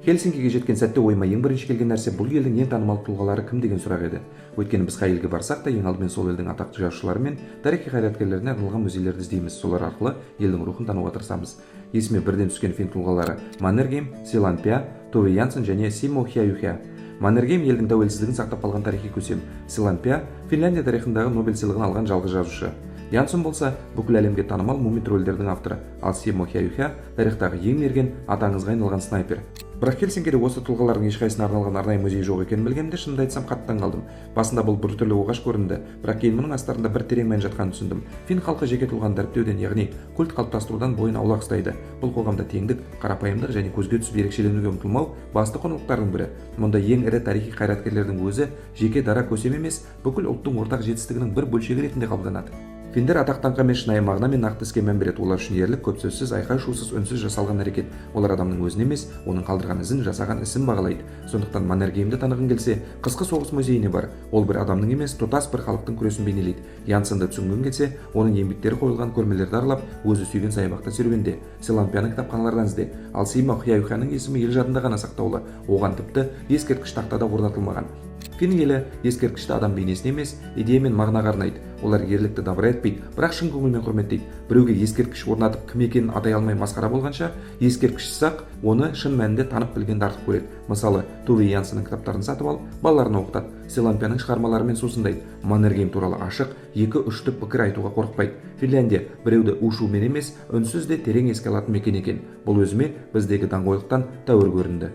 Хельсинкиге жеткен сәтте ойыма ең бірінші келген нәрсе бұл елдің ең танымал тұлғалары кім деген сұрақ еді. Өйткені біз қай елге барсақ та, ең алдымен сол елдің атақты жазушылары мен тарихи қайраткерлеріне арналған музейлерді іздейміз. Солар арқылы елдің рухын тануға тырысамыз. Есіме бірден түскен фин тұлғалары: Маннергейм, Силанпия, Туве Янсен және Симо Хяюхя. Маннергейм — елдің тәуелсіздігін сақтап қалған тарихи көсем. Силанпия — Финляндия тарихындағы Нобель сыйлығын алған жалғыз жазушы. Янсон болса, бүкіл әлемге танымал Муми тролльдердің авторы. Ал Симо Хяюхя — тарихтағы ең мерген, аты аңызға айналған снайпер. Бірақ Хельсинкиде осы тұлғалардың ешқайсысына арналған арнайы музей жоқ екенін білгенімде, шынымды айтсам, қатты таңғалдым. Басында бұл біртүрлі оғаш көрінді, бірақ кейін мұның астарында бір терең мән жатқанын түсіндім. Фин халқы жеке тұлғаны дәріптеуден, яғни культ қалыптастырудан бойын аулақ ұстайды. Бұл қоғамда теңдік, қарапайымдық және көзге түсіп ерекшеленуге ұмтылмау басты құндылықтардың бірі. Мұнда ең ірі тарихи қайраткерлердің өзі жеке дара көсем емес, бүкіл ұлттың ортақ жетістігінің бір бөлшегі ретінде қабылданады. Финдер атақ даңққа емес, шынайы мағына мен нақты іске мән береді. Олар үшін ерлік — көп сөзсіз, айқай шусыз, үнсіз жасалған әрекет. Олар адамның өзін емес, оның қалдырған ізін, жасаған ісін бағалайды. Сондықтан Маннергеймді танығың келсе, Қысқы соғыс музейіне бар. Ол бір адамның емес, тұтас бір халықтың күресін бейнелейді. Янсенді түсінгің келсе, оның еңбектері қойылған көрмелерді аралап, өзі сүйген саябақта серуенде. Силанпияны кітапханалардан ізде. Ал Симо Хяюхяның есімі ел жадында ғана сақтаулы. Оған тіпті ескерткіш тақта да орнатылмаған. Фин елі ескерткішті адам бейнесіне емес, идея мен мағынаға арнайды. Олар ерлікті дабыра етпейді, бірақ шын көңілмен құрметтейді. Біреуге ескерткіш орнатып, кім екенін атай алмай масқара болғанша, ескерткішсіз ақ оны шын мәнінде танып білгенді артық көреді. Мысалы, Туве Янсеннің кітаптарын сатып алып, балаларына оқытады, Силанпияның шығармаларымен сусындайды. Маннергейм туралы ашық, екі ұшты пікір айтуға қорықпайды. Финляндия біреуді у шумен емес, үнсіз де терең еске алатын мекен екен. Бұл өзіме біздегі даңғойлықтан тәуір көрінді.